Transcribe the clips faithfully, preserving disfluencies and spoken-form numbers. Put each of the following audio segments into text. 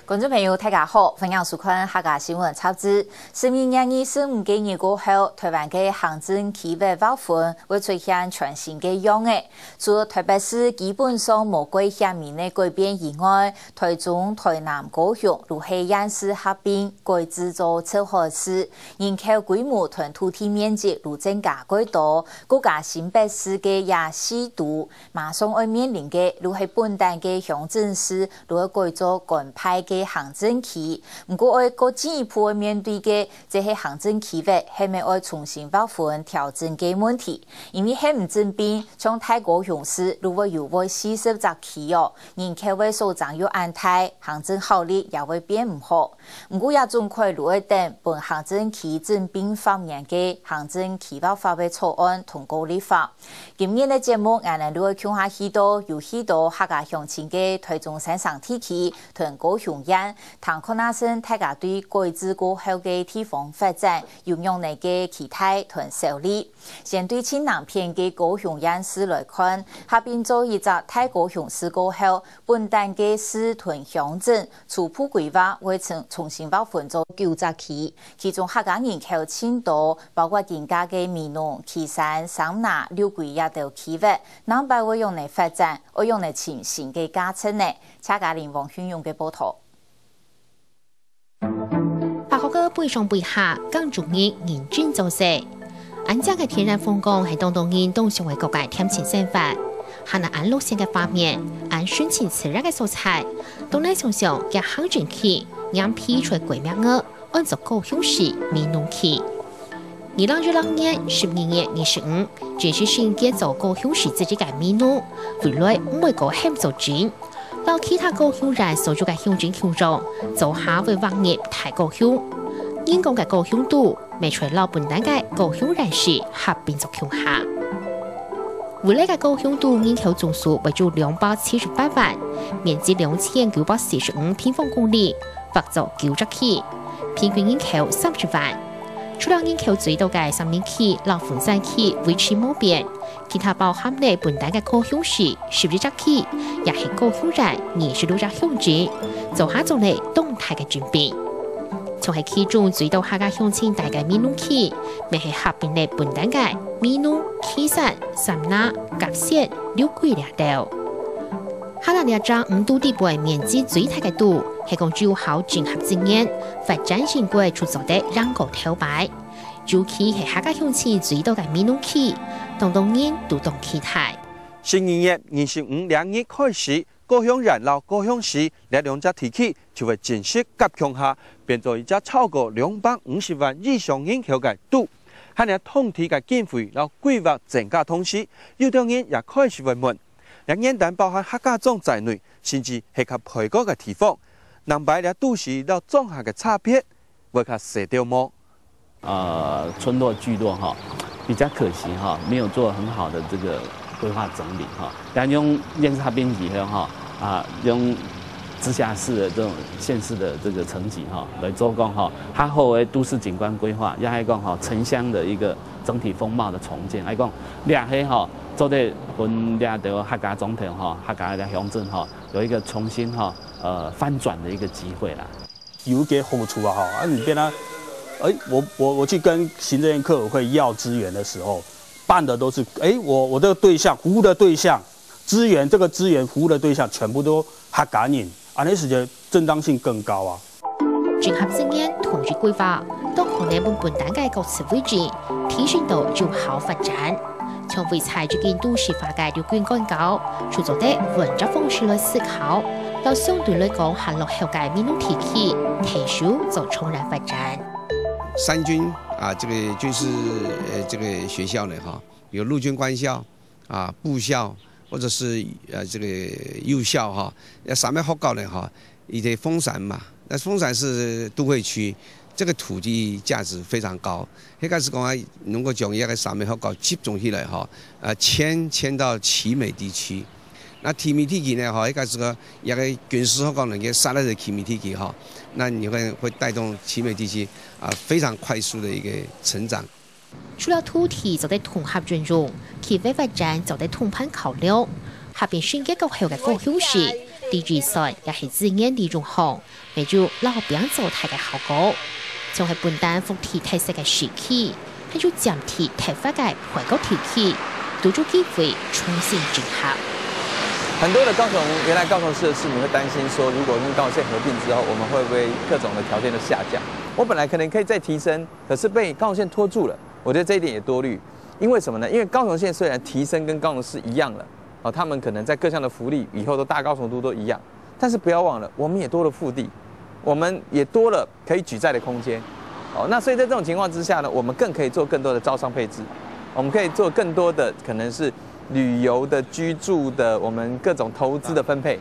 觀眾朋友，大家好，歡迎收看客家新聞雜誌。十二月二十五个日過後，臺灣个行政區域劃分會出現全新个樣仔。除了臺北市基本上無蓋顯明个改變以外，臺中、臺南、高雄就係縣市合併改制做直轄市，人口規模同土地面積就增加蓋多，各加新北市个這四都 馬上愛面臨个就係本旦个鄉鎮市就愛改做官派个行政區。毋過愛過進一步愛面對个，就係行政區域係毋係愛重新劃分調整个問題。因為係毋準備，像大高雄市就會有會四十隻區哦，人口會所增又恁大，行政效率也會變毋好。 毋過也總係愛等分行政區整併方面个行政區劃法个草案通過立法。今日个節目，𠊎等就會共下去到有許多客家鄉親个臺中山城地區同高雄縣，聽看啊先大家對改制過後个地方發展有仰仔个期待同受力。先對盡南片个高雄縣市來看，合併做一隻大高雄市過後， 本旦个市同鄉鎮初步規劃會重，重新劃分做九隻區，其中客家人口盡多，包括今下个美濃、旗山、三林、六龜這兜區域，南北會仰仔發展，愛仰仔尋新个價值呢？請聽林王訓勇个報導。 北河个背上背下，耕種人認真做事。恁靚个天然風光係當多人當想愛過个恬靜生活。還有恁落線个畫面，恁順其自然个所在，當難想像佢行政區，連皮出改名仔，安做高雄市美濃區。二零二零年十二月二十五，正式升格做高雄市自治个美濃，未來毋會過喊做鎮。 摎其他高雄縣所有个鄉鎮鄉長，做下會劃入大高雄。人講个高雄都，乜就係摎本旦个高雄縣市合併做共下。未來个高雄都人口總數會有兩百七十八萬，面積兩千九百四十五平方公里，劃做九隻區，平均人口三十萬。除了人口最多个三林區摎豐山區維持無變， 其他包含了本旦个高雄市十一隻區，也係高雄縣二十六隻鄉鎮，做下做了當大个轉變。像係其中最多客家鄉親戴个美濃區，乜係合併了本旦个美濃、旗山、三林、甲仙、六龜這兜。還有這隻五都裡背面積最大个都，係講只有靠整合資源，發展成果就做得贏過頭擺。 尤其係客家鄉親最多个美濃區，當多人都當期待。十二月二十五這日開始，高雄縣摎高雄市這兩隻地區就會正式合共下，變做一隻超過兩百五十萬以上人口个都。還有當地个經費摎規劃增加同時，有兜人也開始會問：這原旦包含客家庄在內，甚至係較背角个地方，南北這都市摎庄下个差別 會較細兜無？呃，村落聚落哈，比較可惜哈，沒有做很好的這個規劃整理哈。但用縣市合併以後哈，啊，用直轄市的這種縣市的這個層級哈來做講哈，較好的都市景觀規劃，也係講哈城鄉的一個整體風貌的重建。還講，這係哈做得分這兜客家庄頭哈，客家的鄉鎮哈，有一個重新哈，呃，翻轉的一個機會啦。 有一個好處啊，哈，啊，你變成，哎，我，我，我去跟行政院客委會要資源的時候，辦的都是，哎，我，我這個對象，服務的對象，資源，這個資源服務的對象全部都客家人，啊，那時間正當性更高啊。整合資源、統一規劃，都可能分本旦个各自位置，提升到有效發展。 像位在接近都市化个六龜趕狗，就做得換隻方式來思考，摎相對來講較落後个美濃地區，提手做重燃發展。三軍啊，這個軍事，呃，這個學校呢，哈，有陸軍官校啊、步校，或者是，呃，這個幼校哈，那三个學校呢，哈， 佢在豐山嘛，那豐山是都會區，這個土地價值非常高。該個是講啊，能夠將這個三个學校集中起來哈，呃，遷，遷到旗美地區。那旗美地區呢，哈，該個是講這個軍事學校能夠設在旗美地區哈，那你會，會帶動旗美地區啊，非常快速的一個成長。 除了土地做得統合運用，區域發展做得通盤考量，合併升格過後个高雄市，在預算也係資源利用項，乜有摎餅做大个效果。像係分擔腹地特色个市區，還有佔地特發个外國地區，都有機會重新整合。很多的高雄，原来高雄市的市民会担心说，如果跟高雄县合并之后，我们会不会各种的条件都下降？我本来可能可以再提升，可是被高雄县拖住了。我觉得这一点也多虑，因为什么呢？因为高雄县虽然提升跟高雄市一样了，哦，他们可能在各项的福利以后都大高雄都都一样，但是不要忘了，我们也多了腹地，我们也多了可以举债的空间。哦，那所以在这种情况之下呢，我们更可以做更多的招商配置，我们可以做更多的可能是旅游的、居住的，我们各种投资的分配。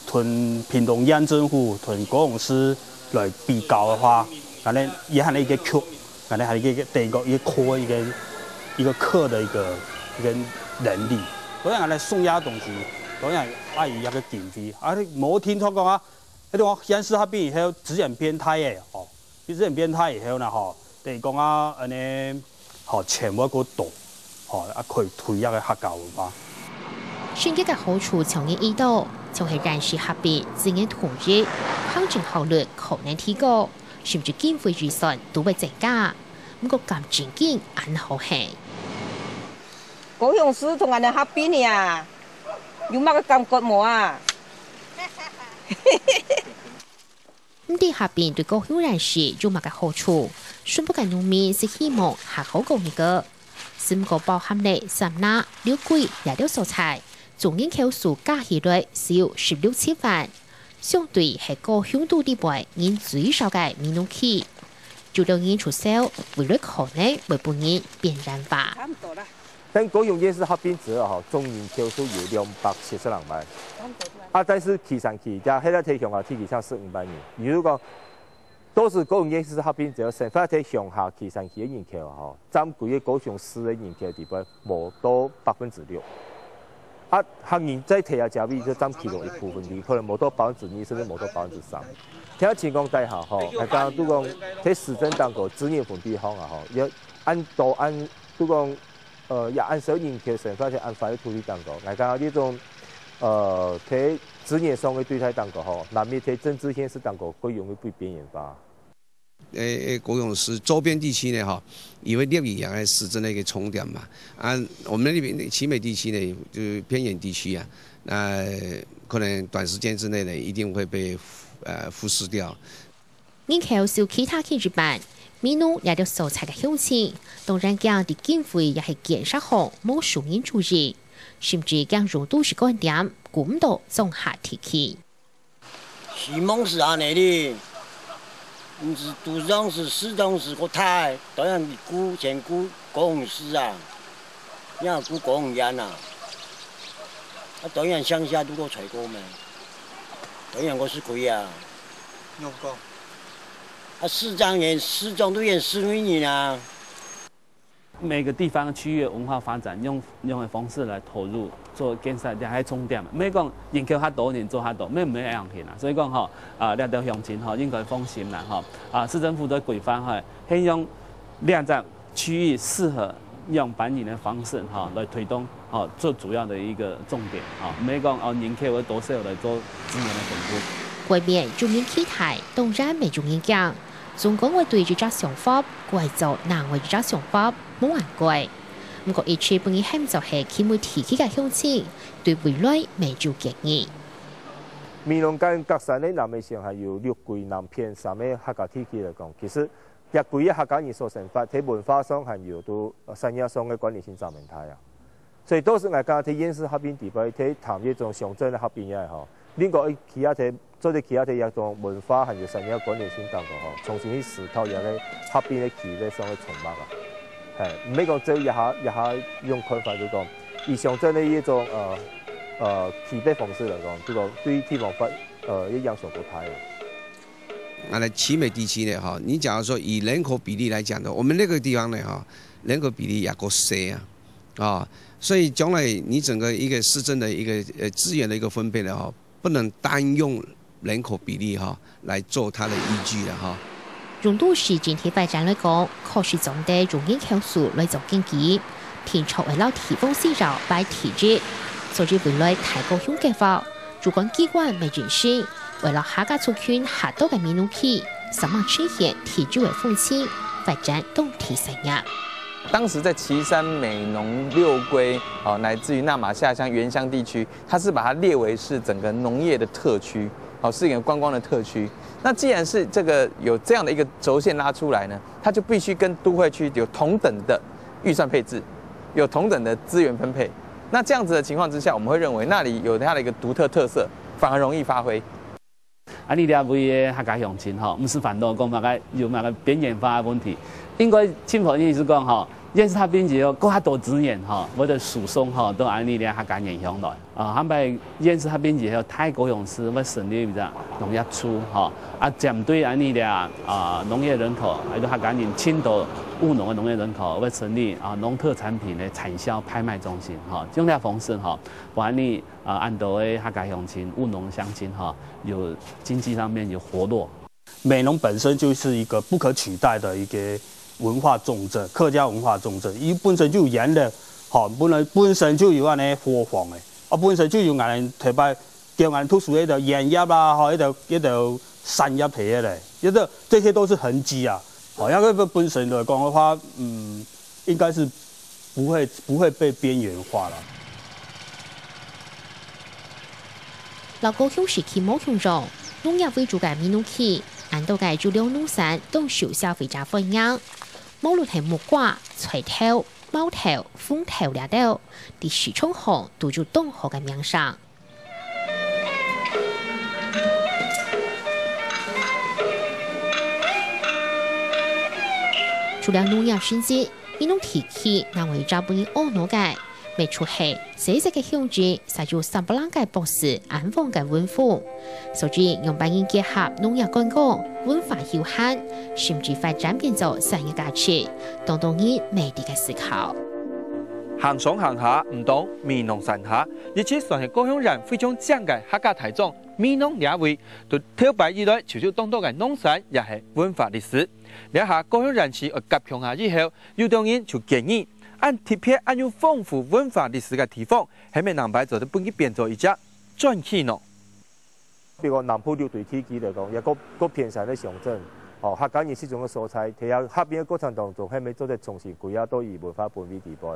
同屏东县政府、同高雄市來比較个話，可能也還有一個缺，可能還有一個等於講一個缺一個一個課的一個一個能力。所以講來送這東西，當然愛有一個經費，啊，你無聽說講啊，迄種縣市合併以後資源變大个哦，資源變大以後呢吼，等於講啊，安尼吼錢會過多，吼啊可以推這個客家文化。升格个好處像你遇到，像係縣市合併、資源統一、行政效率可能提高，甚至經費預算都會增加。毋過敢真經安好係？高雄市同安尼合併呀，有麼个感覺無啊？毋知合併對高雄縣市有麼个好處？順北个農民係希望較好過日个。毋過包含了三林、六龜這兜所在，總人口數加起來只有十六七萬，相對係高雄都裡背人最少个美濃區。有兜人出走，未來可能會分人邊緣化。等高雄縣市合併之後吼，總人口數有兩百七十零萬。啊，但是旗山區，加係在鄉下地區像十五萬人。也就是講，到時高雄縣市合併之後，生活在鄉下旗山區个人口吼，佔規个高雄市个人口底背無到百分之六。啊，客人在地下社會就佔其中一部分，可能無到百分之二，甚至無到百分之三。聽情況底下吼，大家都講，在市政當中資源分配方啊吼，要按多按都講。 呃，也恁少人口生活在恁闊个土地當中，𠊎感覺這種，呃，在資源上个對待當中吼，難免在政治現實當中會容易被邊緣化。誒誒，高雄市周邊地區呢，哈，也會列入原來市政的一個重點嘛。啊，我們那邊奇美地區呢，就是偏遠地區啊，那可能短時間之內呢，一定會被呃忽視掉。 人口受其他縣市一半，美濃這兜所在个鄉親，當然驚在經費也係建設項無受人注意，甚至驚用都市觀點顧毋到庄下地區。希望係恁仔哩，毋知都市當時、市當時个大，當然顧先顧高雄市啊，也顧高雄縣啊，啊當然鄉下都過採購咩，當然過食虧啊。 仰講？啊，市長演市長都演市民人啊。每个地方區域文化發展用用个方式來投入做建設，這還重點。毋係講人口較多，人做較多，毋係毋係恁樣形啊。所以講吼，啊，這兜鄉親吼應該放心啦吼。啊，市政府都規劃吼，先用這隻 區域適合樣板型的方式哈，來推動哈，做主要的一個重點哈，毋係講哦人口有多少來做資源的分布。外面眾人期待，當然乜眾人驚。總講會對一隻想法，改做另外一隻想法，無恁該。毋過一直分人喊做係奇美地區个鄉親，對未來乜有建議。美濃跟隔山个南个鄉還有六龜南片三个客家地區來講，其實 這歸个客家人所生活，在文化上還有都產業上个關聯性正蠻大啊。所以到時𠊎感覺在縣市合併底背，在談這種鄉鎮个合併也好，另外其他在做在其他在這種文化還有產業關聯性當中吼，重新去思考這个合併个企業上个重要啊。係，毋係講只有一下一下用看法，就講以鄉鎮个一種呃呃企業方式來講，就講對地方發呃个影響較大个。 啊，在奇美地區呢，哈，你假如說以人口比例來講的，我們那個地方呢，哈，人口比例也夠細啊，啊，所以將來你整個一個市政的一個呃資源的一個分配呢，哈，不能單用人口比例哈來做它的依據的哈。用都市整體發展來講，確實總得用人口數來做根基，定著會摎地方需要擺第一，所以未來大高雄計畫主管機關乜認識，為了客家族群下到个美濃區，上網呈現地主个風情，發展當地產業。當時在旗山、美濃、六龜，哦，乃至於那瑪夏鄉、原鄉地區，它是把它列為是整個農業的特區，哦，是一個觀光的特區。那既然是這個有這樣的一個軸線拉出來呢，它就必須跟都會區有同等的預算配置，有同等的資源分配。那這樣子的情況之下，我們會認為那裡有它的一個獨特特色，反而容易發揮。 恁呢這位个客家鄉親吼，毋使煩惱講麼个有麼个邊緣化个問題，應該政府意思講吼，縣市合併以後，閣較多資源吼，會得輸送吼，到恁呢這客家原鄉來。啊，下擺縣市合併以後，大高雄市會成立一隻農業處吼，啊，針對恁呢這啊農業人口，還有客家人盡多務農个農業人口，會成立啊農特產品个產銷拍賣中心吼，用這方式吼，把恁呢啊恁多个客家鄉親、務農鄉親吼， 有經濟上面有活絡。美濃本身就是一個不可取代的一個文化重鎮，客家文化重鎮，佢本身就有鹽个，吼，本來本身就有恁呢河防个，啊，本身就有𠊎等頭擺叫𠊎等讀書个一個鹽業啦，吼，一個一個產業起个咧，一個這些都是痕跡啊，吼，那個本身來講的話，嗯，應該是不會不會被邊緣化了。 摎高雄市區無共樣，農業為主个美濃區，恁多个主流農產當受消費者歡迎。無論係木瓜、菜頭、毛豆、紅豆這兜，在市場項都有當好个名聲。除了農業成績，美濃地區另外一隻為人懊惱个， 乜就係細細个鄉鎮，煞有三百零個博士恁旺个文化。所以，仰般形結合農業觀光、文化休閒，甚至發展變做產業價值，當多人乜在該思考。行上行下，毋當美濃山下，一直算係高雄縣非常靚个客家大庄美濃這位，對頭擺以來就有當多个農產也係文化歷史。這下高雄縣市愛合共下以後，有兜人就建議， 恁特別恁有豐富文化歷史个地方，係毋係能擺做得分佢變做一隻轉去呢？比如講南部六堆地區來講，也較較偏山个鄉鎮，吼，客家人集中个所在，在這合併个過程當中，係毋係做得重新歸納到佢文化本位底背，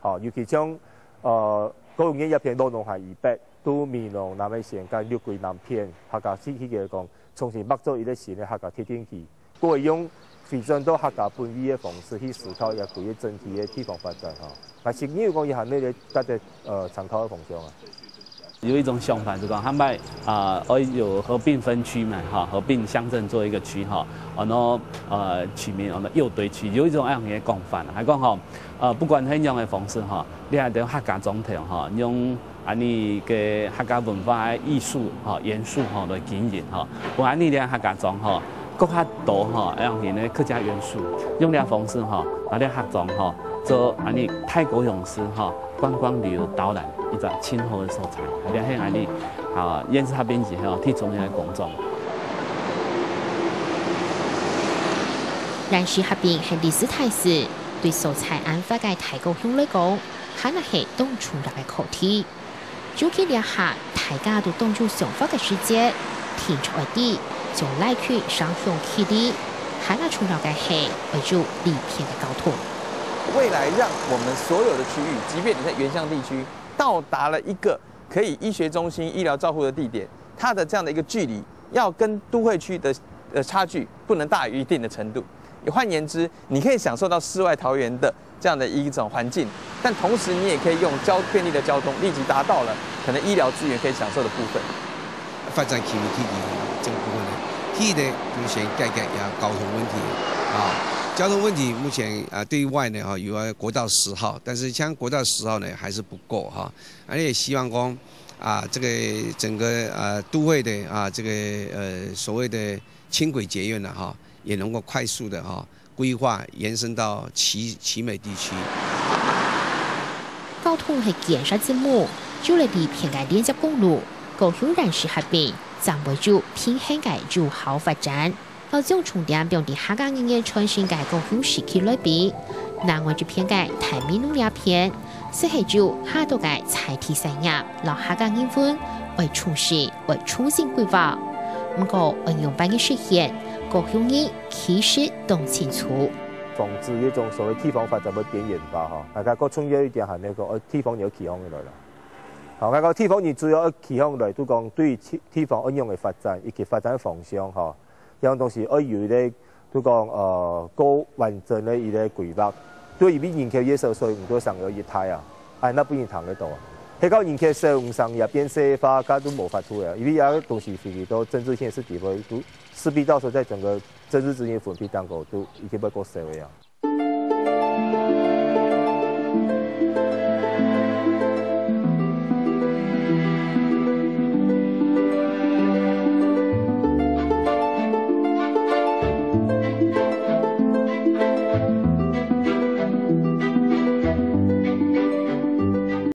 吼，尤其像呃高雄縣這片荖濃溪以北，到美濃、南勢、仙甲、六龜南片，客家地區來講，重新擘做一個新个客家特定區。 過會用回轉到客家本位个方式去思考這歸個整體个地方發展吼。𠊎心裡有講，這下內底值得呃參考个方向啊。有一種想法就講，下擺啊，愛有合併分區嘛，哈，合併鄉鎮做一個區哈，然後呃取名安到六堆區，有一種恁樣个講法，還講吼，呃，不管係仰个方式哈，你還得用客家庄頭哈，用 恁呢个客家文化个藝術吼、元素吼來經營吼，分恁呢个客家庄吼，閣較多吼，恁樣个客家元素，用這方式吼，把這客庄吼做恁呢大高雄市吼觀光旅遊導覽一個盡好个所在，這係恁呢啊，縣市合併以後最重要个工作。縣市合併係歷史大事，對所在恁闊个大高雄來講，還係當重要个課題。 尤其這下大家都當有想法个時節，定著愛知，將來去城鄉距離，還較重要个係愛有利便个交通。未來讓我們所有的區域，即便你在原鄉地區，到達了一個可以醫學中心、醫療照護的地點，它的這樣的一個距離，要跟都會區的呃差距不能大於一定的程度。換言之，你可以享受到世外桃源的 這樣的一種環境，但同時你也可以用交便利的交通，立即達到了可能醫療資源可以享受的部分。發展區域體系這個部分呢，第一呢，優先解決這交通問題啊。交通問題目前啊，對外呢哈有國道十號，但是像國道十號呢還是不夠哈，而且希望講啊，這個整個呃都會的啊，這個呃所謂的輕軌捷運呢哈，也能夠快速的哈 規劃延伸到旗旗美地區。交通係建設之母，有了利便个連接公路，高雄縣市合併，正會有平衡个有效發展。摎將重點放在客家語言傳承个高雄市區來比，另外一片个大美濃這片，就係有較多个在地產業摎客家人文愛重視，愛重新規劃。毋過，愛仰般个實現，各鄉人其實當清楚。防止一種所謂地方發展會邊緣化哈。大家較重要一點還係講，呃，地方有企行來了。好，𠊎講地方人主要有企行來，就講對地地方應用的發展以及發展方向哈，這樣東西愛有一個，就講呃，夠完整的一個規劃。對，因為人口越少，所以毋多生育越大啊，哎，那不能談得到啊。係講人口少，毋生育變細化，該都無法度啊，因為這東西涉及到政治現實地位，都勢必到時候在整個政治資源分配當中都一定會過少的啊。